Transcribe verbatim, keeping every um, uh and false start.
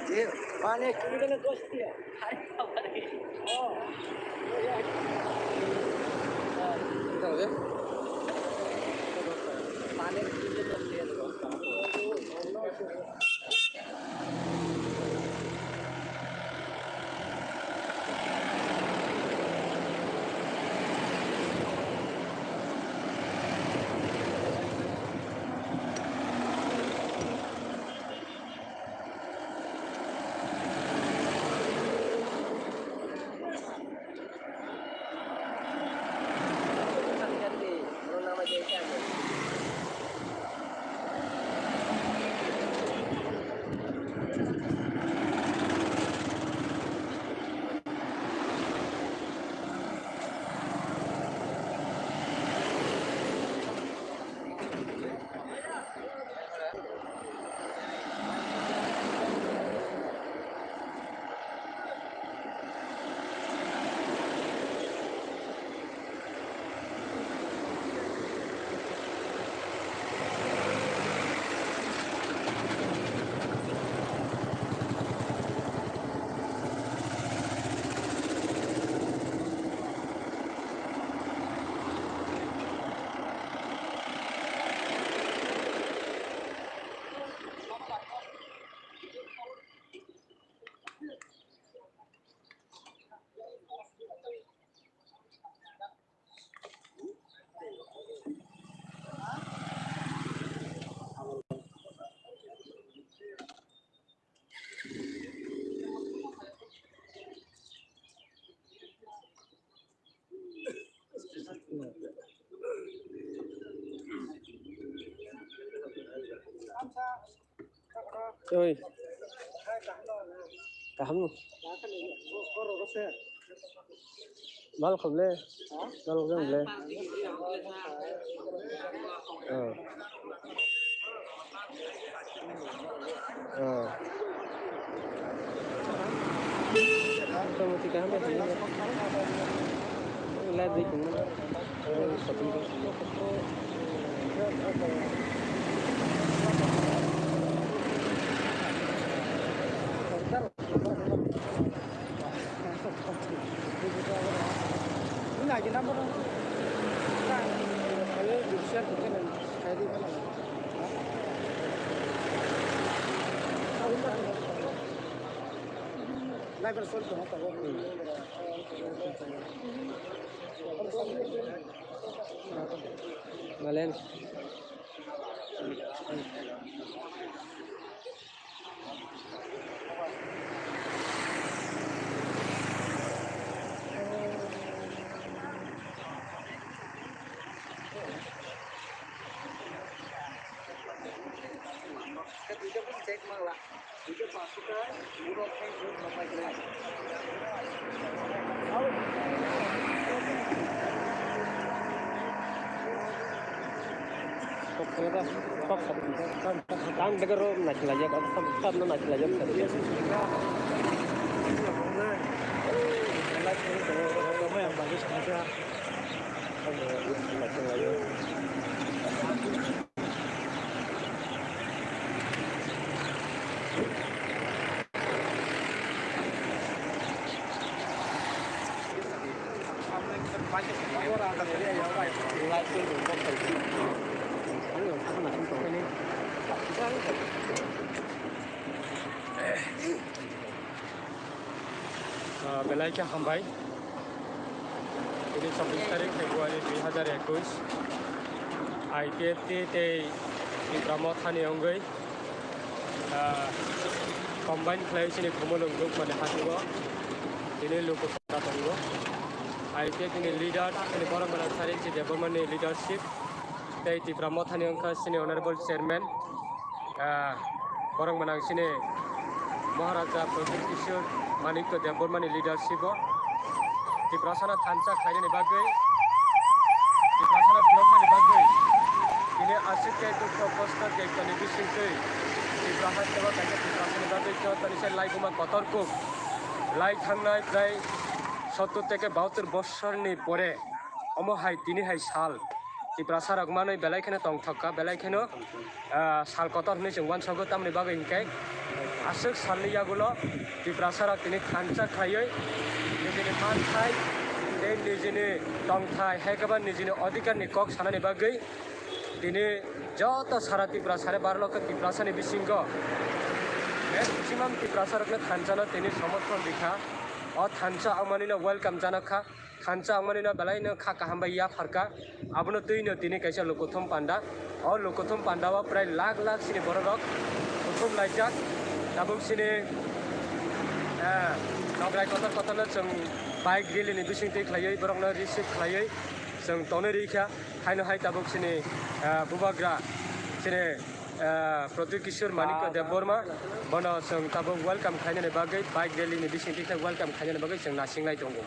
पानी एक किलो में दस रुपया। अरे बाबा रे। हाँ। पानी एक किलो में दस रुपया। Oi. Kaham no? Mal khom le. Mal khom le. Ah. Ah. Motamoti kaham bai tongwi. Live bai tongmani. Oh, shopping bai tongmani. Malen. Ang degero naikhlaiya, ang sam, samno naikhlaiya. Ah, belai khe hambai. Tini chobbish tarik February dui hazar ekush. I P F T tei Tipra Mothani wngwi, ah, combine khlai chini Khumulwng Dukmani hatio tini luku sara tongo. I P F T ni leader chini borok gwnang Sari Debbarmani leadership tei Tipra Mothani wngkha chini honorable chairman. Ah, borok gwnang chini Maharaja Pradyut Kishore Manikya Debbarmani leadership o Tiprasano thansa khlainani bagwi, Tiprasano phunuknani bagwi tini aswk khe dukho kosto kekoni bisingtwi Tipra hasteo kaisa Tiprasani bagwi jotoni se laibuma kotor kuk lai thangnai prai sottur theke bahattur bosorni pore omo hai tini hai sal Tiprasa rok manwi belai kheno tongthok kha, belai kheno, ah, sal kotor hinwi chwng uansogo, tamoni bagwi hinkhe Aswk salni yagulo Tiprasarok tini thansa khlaiwi nijini manthai tei nijini tongthai hai khe ba nijini odhikarni kok sanani bagwi tini joto sara Tiprasa re baro lokho Tiprasani bisingo maximum Tiprasarokno thansano tini somorthon rikha. O thansa wngmanino welcome janakha. Thansa wngmani no belai no kha kaham bai yapharkha. Abono twi no tini kaisa lukuthum panda. O lukuthum panda o prai lakh lakh sini borok rok kuthum laijak. Tabuk sini, eh, nokrai kotor kotor no chwng bike rally ni bising twi khlaiwi borok no receive khlaiwi chwng tonwi rikha. Haino hai tabuk sini, eh, bubagra sini, eh, Pradyut Kishore Manikya Debbarma bono chwng tabuk welcome khainani bagwi bike rally ni bising twi khlai welcome khainani bagwi chwng nasinglai tongo.